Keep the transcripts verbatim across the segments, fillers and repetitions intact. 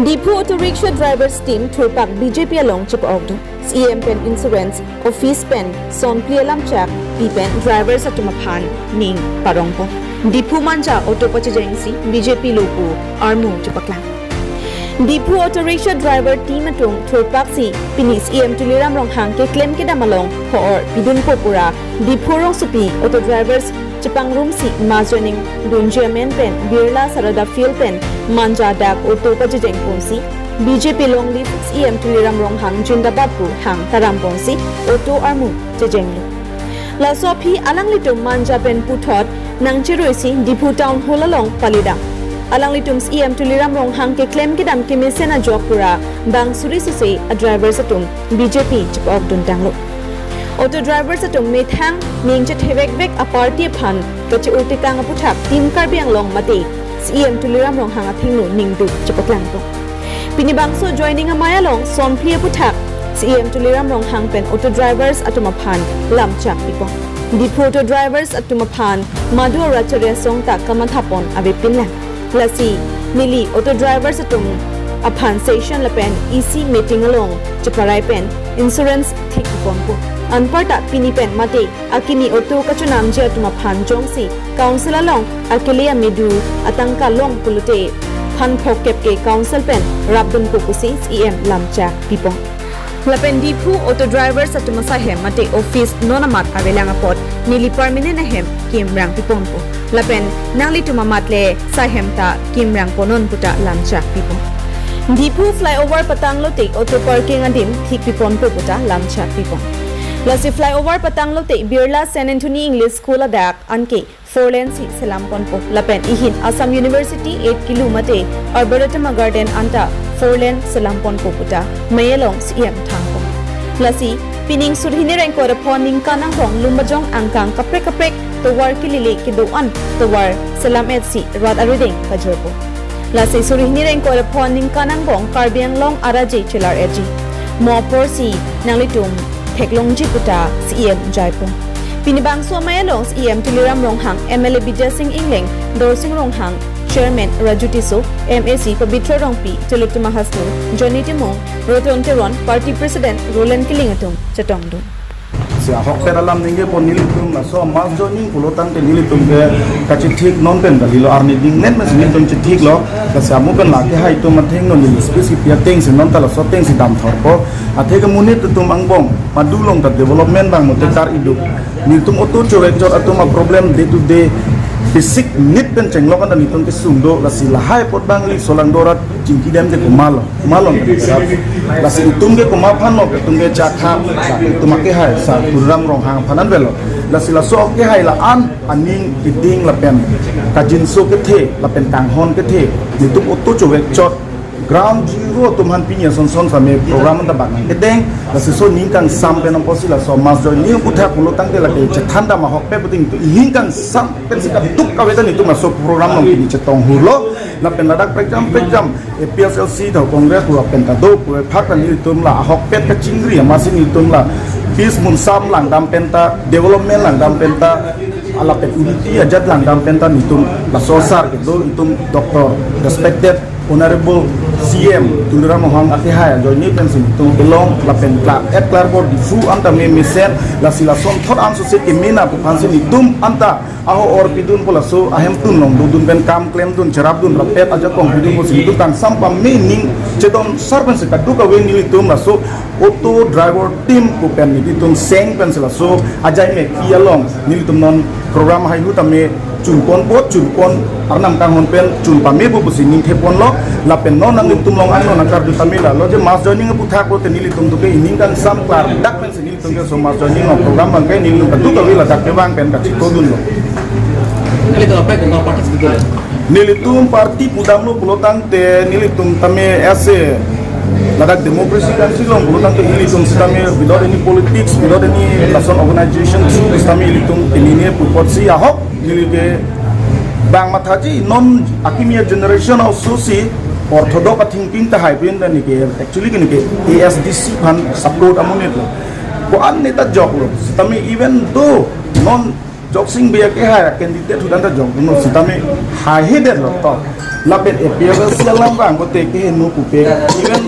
Diphu Auto Rickshaw Drivers Team thurpak B J P along chepa-okdun. C E M pen insurance office pen sonphli alam chak pi pen drivers atum aphan ning parongpo. Diphu Manja auto pachejengsi B J P lo pu armu chepaklang. Diphu Auto Rickshaw Driver Team atum thurpaksi pini C E M Tuliram Ronghang keklem kedam along ho-or pidunpo pura Diphu rongsopi auto drivers chepangrumsi mass joining dunji amen pen Birla Saroda Field pen Manja dak auto pachejengponsi B J P long live C E M Tuliram Ronghang jindabad pu hang taramponsi auto armu chejenglo. Laso aphi alanglitum Manja pen puthot nangcheruisi Diphu Town Hall along palidam. Alanglitum C E M Tuliram Ronghang keklem kedam kemesen ajok pura bang suri suse a drivers atum B J P chepokduntanglo. Auto drivers atum methang ning chethevekvek a party aphan kache-urtekang aputhak Team Karbi Anglong mate C E M Tuliram Ronghang athengno ningduk chepaklangpo. Pini bangso joining amei along sonphli aputhak C E M Tuliram Ronghang pen auto drivers atum aphan lamchak pipon. Diphu auto drivers atum aphan madu arat cheriasong ta kamathapon avepinlang. Lasi neli auto drivers atum aphan session lapen E C meeting along cheparai pen insurance thikponpo. Anparta pini pen mate akimi auto kachonamji atum aphan jongsi council along akele amedu atangka long pulote phan phokep ke council pen rapdunpo pusi C E M lamchak pipon. Lapen Diphu auto drivers atum asaihem mate office non amat avelang apot neli permanent ahem kimrang piponpo. Lapen nanglitum amat le saihem ta kimrang ponon puta lamchak pipon. Diphu flyover patanglo tik auto parking adim thik piponpo puta lamchak pipon. Lasi flyover patanglo tik Birla Saint Anthony English School adak anke four lane si selamponpo. Lapen ihin Assam University eight kilo mate Arboretum Garden anta four lane selamponpo puta mei along C E M thanpon. Lasi pining surhini rengko ra pho ningkan angbong Lumbajong angkang kaprek kaprek tovar kelele kedo-an tovar selam-etsi rat arideng kajorpo. Lasi surhini rengko ra pho ningkan angbong Karbi Anglong araje chelar-etji. Mo apor si nanglitum theklongji puta C E M jaipon. Pini bangso amei along C E M Tuliram Ronghang, M L A Bidya Sing Engleng, Dorsing Ronghang, Chairman Raju Tisso, M A C Pabitra Rongpi, Tilottama Hasnu, Johnny Timung, Roton Teron, Party President Roland Killing atum chetongdun. Si ahokpet alam ningje pon nelitum laso mass joining pulo tangte nelitum ke kachethik non pen kalilo arni dingnet mesi nelitum chethiklo. Lasi amu pen lake hai atum athengno neli space ipia atengsi non ta laso atengsi damthorpo. Athe ke monit atum angbong madu along ta development bang mote kar iduk. Nelitum auto chovek chot atum a problem day to day basic need pen chenglok anta nelitum kesung do, lasi lahai apot bang li solang dorat chingki dem ke komatlo, komatlo. Lasi itum ke komat aphanlo, itum ke chakha, itum akehai, sar Tuliram Ronghang aphan an avelo. Lasi laso akehai la-an aning keding lapen kajinso kethe, lapen kanghon kethe, nelitum auto chovek chot, ground zero atum aphan pini ason son same program anta bang kedeng, lasi laso ning kangsam pen apotsi laso mass joining aputhak pulo tangte lake chethan dam ahokpet puting tu ning kangsam pensi kaduk kave ta nelitum laso program along pini chetong hurlo, lapen ladak prekjam prekjam A P S L C ta Congress pu pen ta do pu phak ta nelitum la ahokpet kachingri amatsi nelitum la peace munsam langdam pen ta, development langdam pen ta, lapen unity ajat langdam pen ta nelitum laso sar kedo itum Doctor respected Honorable C M Tuliram Ronghang akehai ajoine pensi nelitum kelong lapen klar et klar bor Diphu anta me mesen, lasi lason thot an sose kemena pu aphansi nelitum anta aho-or pidunpo, laso ahemtun along dodun pen kam klemdun cherapdun rapet ajakong pidunpo, si nelitum kangsam pame ning chedon sar pensi kaduk kave nelitum laso auto driver team pu pen nelitum seng pensi laso ajai me ki along nelitum non program haihu tame chunponpo, chunpon, arnam kanghon pen chun pamepo pusi ningtheponlo. Lapen non nanglitum along angno nangkarju tame lalo je mass joining aputhak pulote nelitum tu ke ining kangsam klardak pensi nelitum ke laso mass joining along program bang ke nelitum kaduk kave ladak kevang pen kachitodunlo. Nelitum apa ke party sebetul? Nelitum party pudamlo pulo tangte nelitum tame ase ladak democracy country along pulo tangte nelitum sitame without any politics, without any lason organization, sitame nelitum inine pu apotsi ahok neli ke bang mathaji non akimi a-generation also si orthodox a-thinking tahai pen ta neli ke actually ke neli ke A S D C aphan support amonit lo. Ko-an neta joklo. Sitame even though non Joksing Bey ke hai candidate hudan ta jok no sitame hai he det lo to. Lapen A P H L C alam bang kote keheno pupe. Even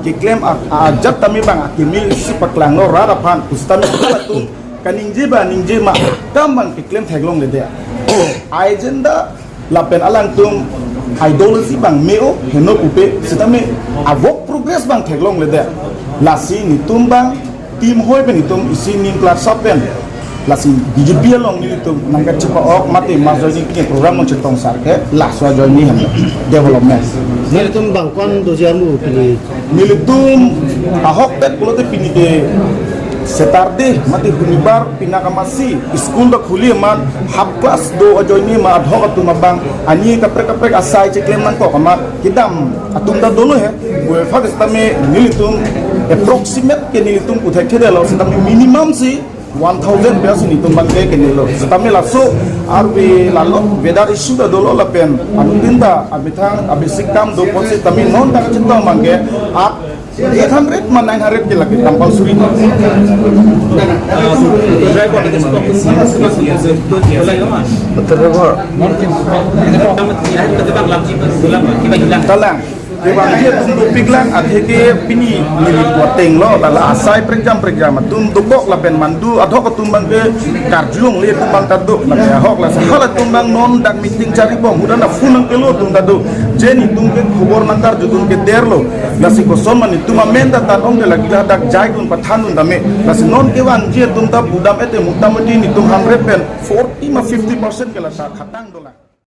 keklem a, a ajat tame bang akimi si paklang lo rat aphan pusitame latum kaningje ba ningje ma kam bang keklem theklongle det. Agenda lapen alangtum ideology bang me-o heno pupe sitame a work progress bang theklongle det. Lasi netum bang team hoi pen netum isi ning kelasap pen. Lasi B J P along nelitum nangkachepa-ok mate ma joining ke program nangchetong sar ke laso joining hem development. Nelitum bang ko-an doji amu pini? Nelitum ahokpet pulote pini ke Saturday mate Hunibar pinaka masi school ta khuli amat half class do ajoine ma adhok atum abang ani kaprek kaprek asai cheklem nangkok amat kedam atum ta dolo he. Gue fak sitame nelitum approximate ke nelitum kuthek khede lo sitame minimum si one thousand pe si netum bang ke kenelo. Sitame laso arve lalo weather issue ta dolo lapen anuttin ta amethang a basic kam do apot sitame non ta kachetong bang ke at eight hundred ma nine hundred ke lagi compulsory. Driver. Talang. Kevangji atum dopiklang athe ke pini neli puateng lo, lala asai prekjam prekjam atum dokok lapen mandu adhok atum bang ke karjulong le atum bang ta do, lapen ahok lasi halatum bang non dak meeting chari bom, hudan a phone nangkelo atum ta do, je netum ke khobor nangkarju atum ke der lo, lasi koson ma netum amen ta tan ong de lagi ladak jai dun pathan dun tame, lasi non kevangji atum ta pudam ete motamoti netum hundred pen forty ma fifty percent ke la ta khatang dolang.